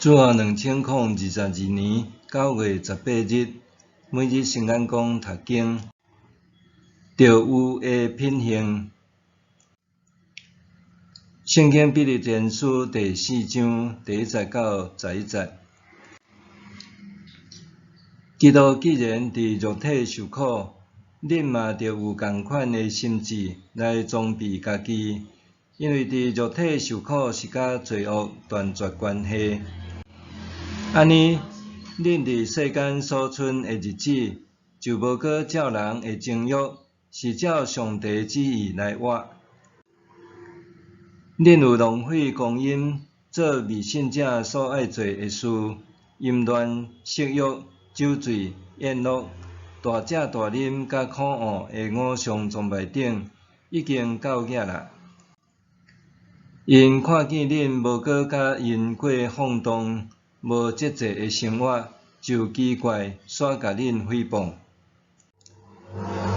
主後2022年9月18日，每日聖眼光讀經，著有的品行。聖經彼得前書第四章第一節到11節。基督既然佇肉體受苦，恁嘛著有仝款的心志來裝備家己，因為佇肉體受苦是佮罪惡斷絕關係。按呢，恁佇世間所賰的日子，就無閣照人的情欲，是照上帝旨意來活。恁有浪費光陰做未信者所愛做的事，淫亂、色欲、酒醉、宴樂、大食大啉佮可惡的偶像崇拜等，已經夠額啦。𪜶看見恁無閣佮𪜶過放蕩、無節制的生活，就奇怪，煞共恁誹謗。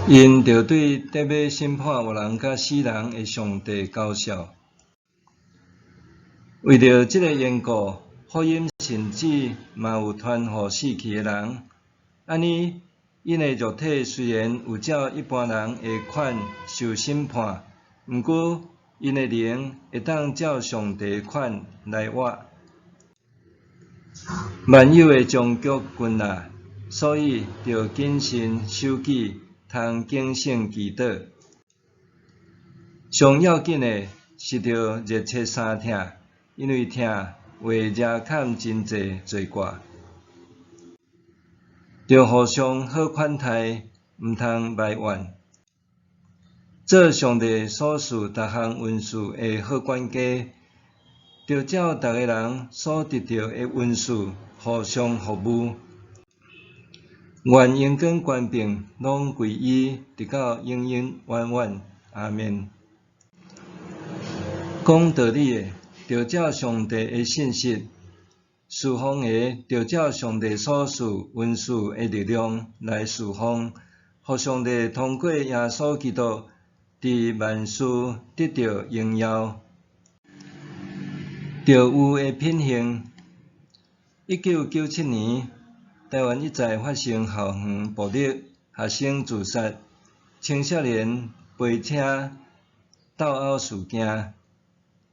𪜶著對得欲審判活人佮死人的上帝嘲笑。為著這个緣故，福音甚至嘛有傳予死去的人。按呢，𪜶的肉體雖然有照一般人的款受審判，毋過𪜶的靈會當照上帝款來活。萬有的終局近啦，所以著謹慎守己，通警醒祈禱。上要緊的是著熱切三疼，因為疼會惹砍真濟罪過。著互相好款待，毋通埋怨。做上帝所賜逐項恩賜的好管家，著照逐个人所得著的恩賜，互相服務。願榮光權柄攏歸伊，直到永永遠遠。阿們。講道理的，著照上帝的信實；事奉的，著照上帝所賜恩賜的力量來事奉，予上帝通過耶穌基督，佇萬事得著榮耀。著有的品行。1997年，台灣一再發生校園暴力、學生自殺、青少年飛車鬥毆事件，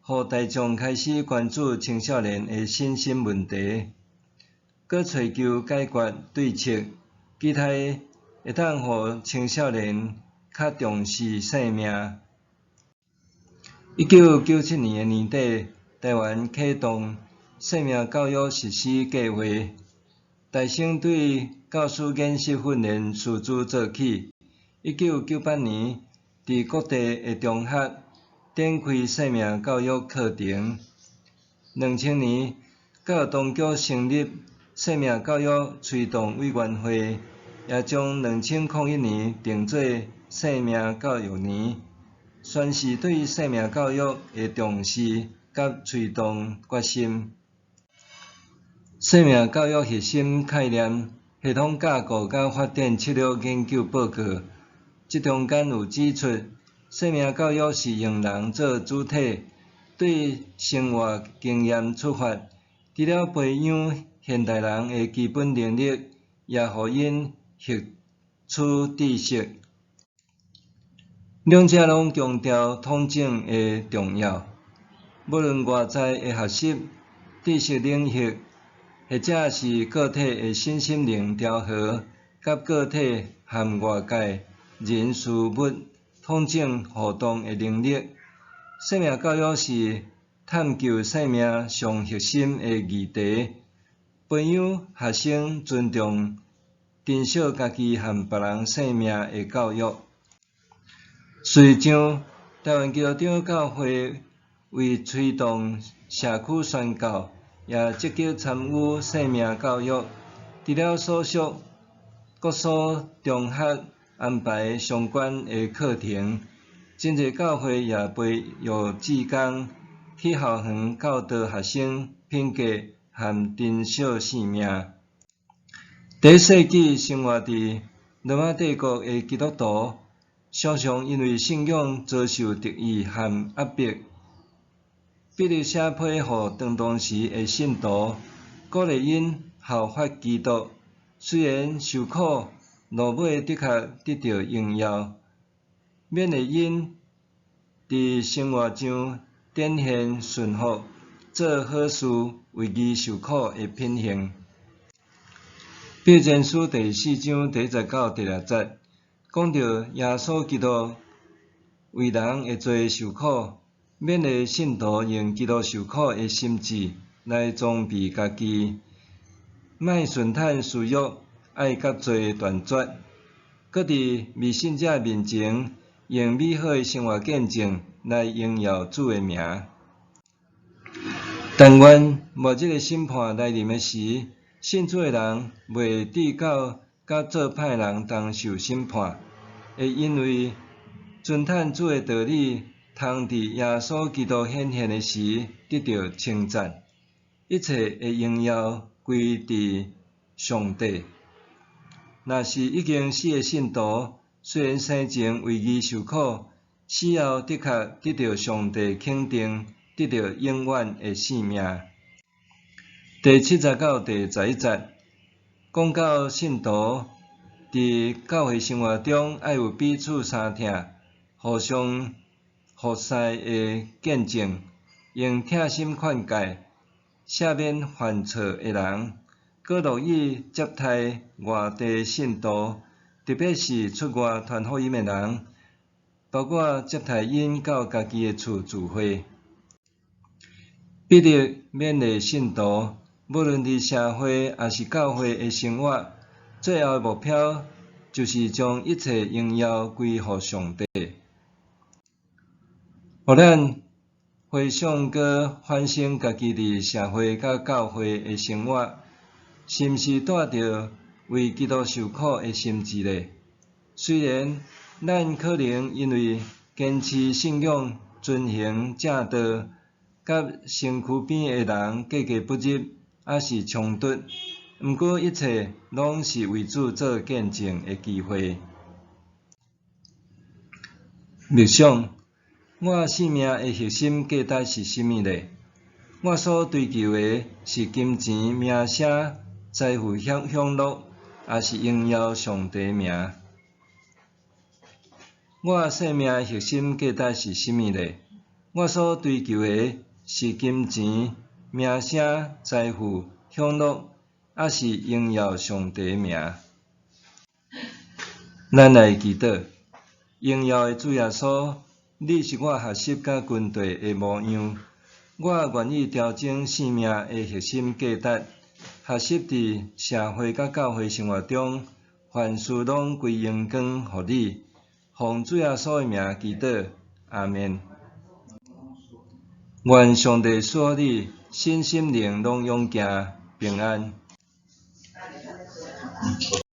予大眾開始關注青少年的身心問題，閣揣求解決對策，期待會當予青少年較重視生命。1997年的年底，台灣啟動生命教育實施計畫，台省對教師研習訓練師資做起。1998年，佇各地的中學展開生命教育課程。2000年，教育當局成立生命教育推動委員會，也將2001年定做生命教育年，宣示對生命教育的重視佮推動決心。生命教育核心概念、系統架構佮發展策略研究報告，這中間有指出，生命教育是用人做主體，對生活經驗出發，除了培養現代人的基本能力，也予𪜶獲取知識。兩者攏強調統整的重要。無論外在的學習、知識領域，或者是個體的身心靈調和，佮個體和外界人事物統整互動的能力。生命教育是探究生命上核心的議題，培養學生尊重、珍惜家己和別人生命的教育。隨上，台灣基督長教會為推動社區宣教，也積極參與生命教育。除了所屬各所中學安排相關的課程，真濟教會也培育志工去校園教導學生品格和珍惜生命。第一世紀生活佇羅馬帝國的基督徒，常常因為信仰遭受敵意和壓迫。彼得寫批予當當時的信徒，鼓勵𪜶效法基督，雖然受苦，落尾的確得著榮耀。勉勵𪜶佇生活上展現順服、做好事、為義受苦的品行。彼得前書第四章第一節到第六節，講著耶穌基督為人的罪受苦，勉勵信徒用基督受苦的心志來裝備家己，莫順趁私欲，愛佮罪斷絕。閣佇未信者面前，用美好的生活見證來榮耀主的名。但願末日的審判來臨的時，信主的人袂致到佮做歹人同受審判，會因為遵趁主的道理，通佇耶穌基督顯現的時得著稱讚，一切的榮耀歸佇上帝。若是已經死的信徒，雖然生前為義受苦，死後的確得著上帝肯定，得著永遠的性命。第七節到第十一節，講到信徒佇教會生活中愛有彼此相疼、互相服侍的見證，用疼心勸誡、赦免犯錯的人，閣樂意接待外地信徒，特別是出外傳福音的人，包括接待𪜶到家己的厝聚會。彼得勉勵信徒，無論佇社會抑是教會的生活，最後的目標就是將一切榮耀歸予上帝。予咱回想閣反省家己佇社會佮教會的生活，是毋是帶著為基督受苦的心志咧？雖然咱可能因為堅持信仰、遵行正道，佮身軀邊的人格格不入，抑是衝突，毋過一切攏是為主做見證的機會。默想，我生命的核心價值是啥物咧？我所追求的是金錢、名聲、財富享享樂，抑是榮耀上帝名？我生命的核心價值是啥物咧？我所追求的是金錢、名聲、財富、享樂，抑是榮耀上帝名？咱來祈禱，榮耀的主耶穌，你是我學習佮跟綴的模樣。我願意調整生命的核心價值，學習佇社會佮教會生活中，凡事攏歸榮光予你。奉主耶穌的名祈禱，阿們。願上帝賜予你身心靈攏勇健平安。